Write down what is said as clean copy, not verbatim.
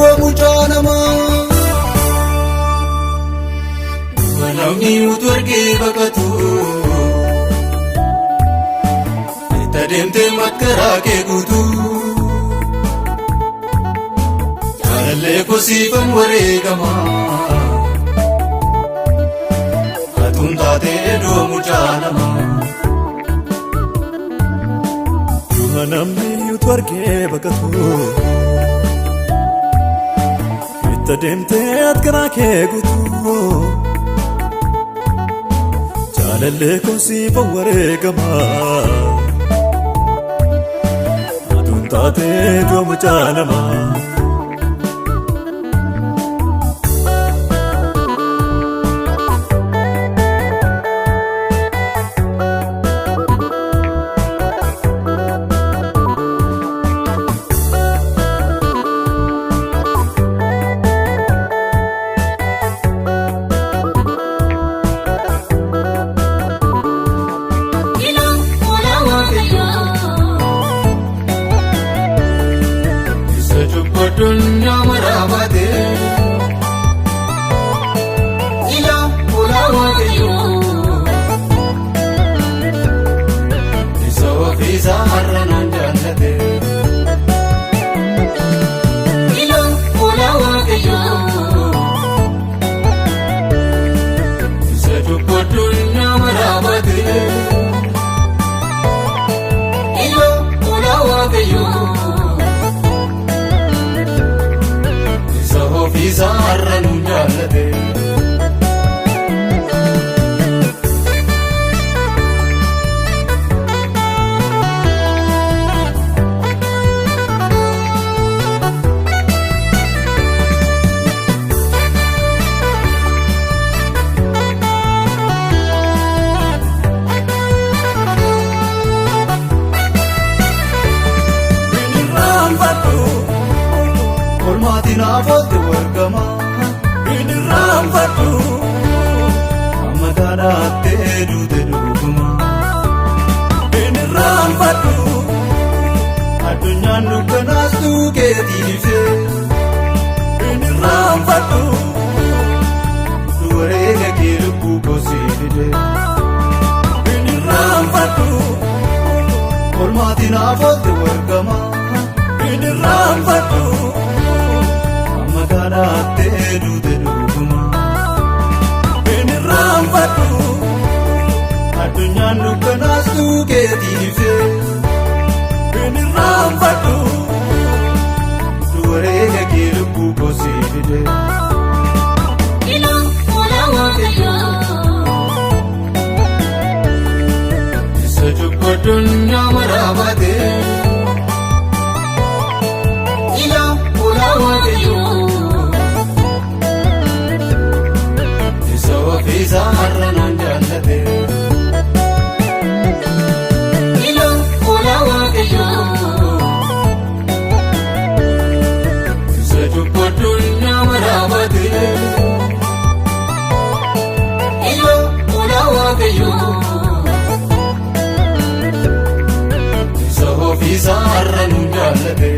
du'a mucaa namaa. Namni utuu argee baqatu itti adeemtee makkaraa kee guutuu. Jaalallee kosiifan wareegama atuun taatee du'a mucaa namaa. Du'a namni utuu argee baqatu itti adeemtee karaa kee guutuu. Jaalallee kosiifan wareegama aduun taatee du'a mucaa namaa. Isa cubbuu addunyaa maraa baatee ilaa hoolaa Waaqayyoo. Isa ofiisaa har'a naan jaallate ilaa hoolaa Waaqayyoo. Isa cubbuu addunyaa maraa baatee ilaa hoolaa Waaqayyoo. Isa ofiisaa har'a nuun jaallate. Inni Olmaatiin naaf oolte wargama Inni raanfadhu amma taadhaattee duute dhuguma. Inni raanfadhu Addunyaan dukkanaas duukeetiin ifee Inni raanfadhu wareega kee lubbuu kosii fide. Inni raanfadhu Olmaatiin naaf oolte wargama Inni raanfadhu amma taadhaattee duute dhuguma. Inni raanfadhu Addunyaan dukkanaas duukeetiin ifee Inni raanfadhu wareega kee lubbuu kosii fide. Ilaa hoolaa Waaqayyoo. Isa cubbuu addunyaa maraa baatee ilaa hoolaa Waaqayyoo. Isa ofiisaa har'a naan jaallate Ilaa hoolaa Waaqayyoo. Isa cubbuu addunyaa maraa baatee ilaa hoolaa Waaqayyoo. Isa ofiisaa har'a nuun jaallate.